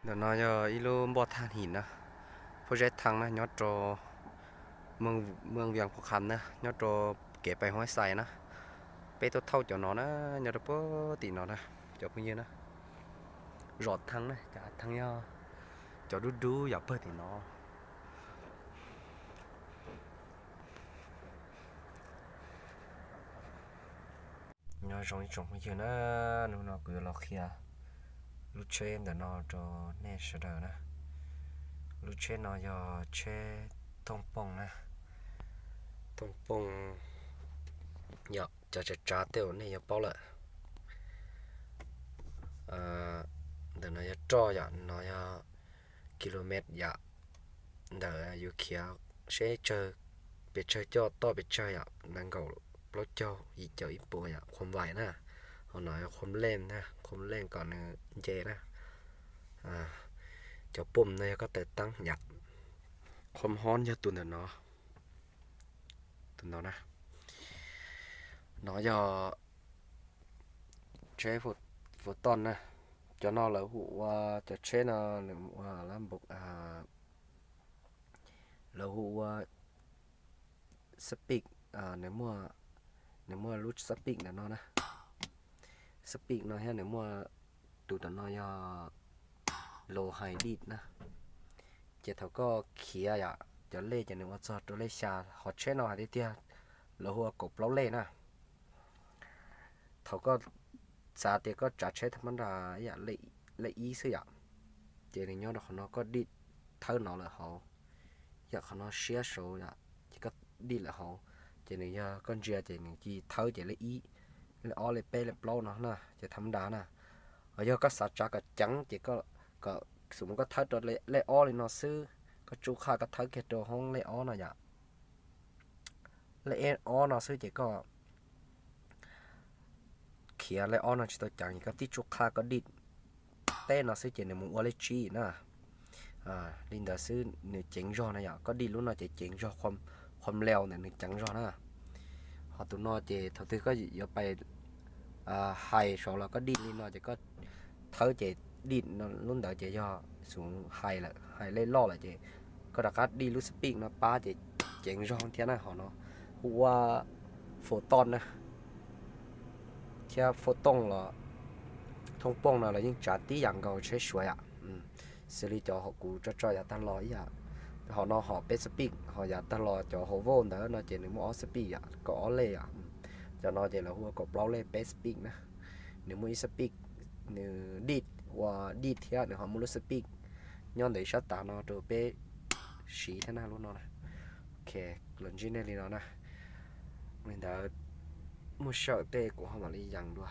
Ntawm no yog ib lub npoj thaj him na, Phub Zeb Thaj na, nyob rau Mws Vias Phuv Kham na, nyob rau kev pem Huab Xais na. Peb tuaj thauj cov no na, nyob rau puag tim no na, cov phooj ywg na. Zos Thaj na, cov Thaj yog cov dub dub yam pawg tim no. Nyob zoo ib tsoom phooj ywg na, hnub no kuv yuav los qhia lub tsheb ntawm no rau nej sawv daws na. Lub tsheb no yog tsheb thooj pooj na. Thooj pooj yog cov tsav tsav tej uas nej yuav paub lawm. Ntawm no yog roj yom, no yog kilomev yom, ntawm yus khiav seb tsawg, pes tsawg coj toj pes tsawg yom, nees nkaum, plaub caug, yim caum, ib puas yom, qhuam vais na. Ho no yog qhuam leej na, qhuam leej kom nws nce na. Cov pum no yog koj taws teeb yom. Qhuam hob yog tus ntawm no, tus no na. No yog tsheb phu toj na. Cov no lawv hu ua, cov tsheb no nws ua, lawv hu ua speed, nws muaj lub speed ntawm no na. Speed no thiab nws muaj tus tom no yog low high did na. Ces thaum koj khiav yom, cov lej ces nws ua txog rau lej xya, ho tsheb no hais tiag tiag lawv hu ua kaum plaub lej na. Thaum koj xav tias koj tsav tsheb tham mab nra yam lej ib xwb yom, ces nws nyob rau qhov no, koj dij thawb no lawm hauv, yam qhov no siab saud yom, ces koj dij lawm hauv, ces nws yog koj ntsia ces nws cia li thawb ces lej ib, lej ob, lej peb, lej plaub no na, ces tham mab nra na. Ho yog koj xav tsav kom ceev ces kom, xum mus koj thawb rau lej ob li no xwb, koj tsuj qhaj koj thawb kiag rau hoob lej ob no yom, lej ob no xwb ces koj khiav lej ob no tsis tau ceev ces koj tib tsuj qhaj koj dij teb no xwb ces nws mus ua lej tsib na. Li ntawd xwb nws ceev zog na yom, koj dij lub no ces ceev zog, qhuam leus ntawm nws ceev zog na. Ho tus no ces thaum twg koj yuav pais hais saud los koj dij li no ces koj thawb ces dij lub ntawd ces yog xum hais lawm, hais lej loj lawm ces koj rov qab dij lub speed no pab ces ceev zog thiab na. Ho no hu ua phu toj na, thiab phu tooj los thooj pooj no los yeej tsav tib yam nkaus tsheb Suav yom. Xws li cov hom kuv tso tso yav tag los ib yam, ho no ho peb speed, ho yav tag los cov hauv voj ntawd no ces nws muaj ob speed yom, kaum ob lej yom. Cov no ces lawv hu ua kaum plaub lej peb speed na. Nws muaj ib speed, nws dij ua dij thiab nws ho muaj lub speed nyob ntawm sab tav no rau peb siv thiab na lub no na. Ok, los ntsib nej li no na. Li ntawd muaj sij hawm tej kuv ho mam li yees dua.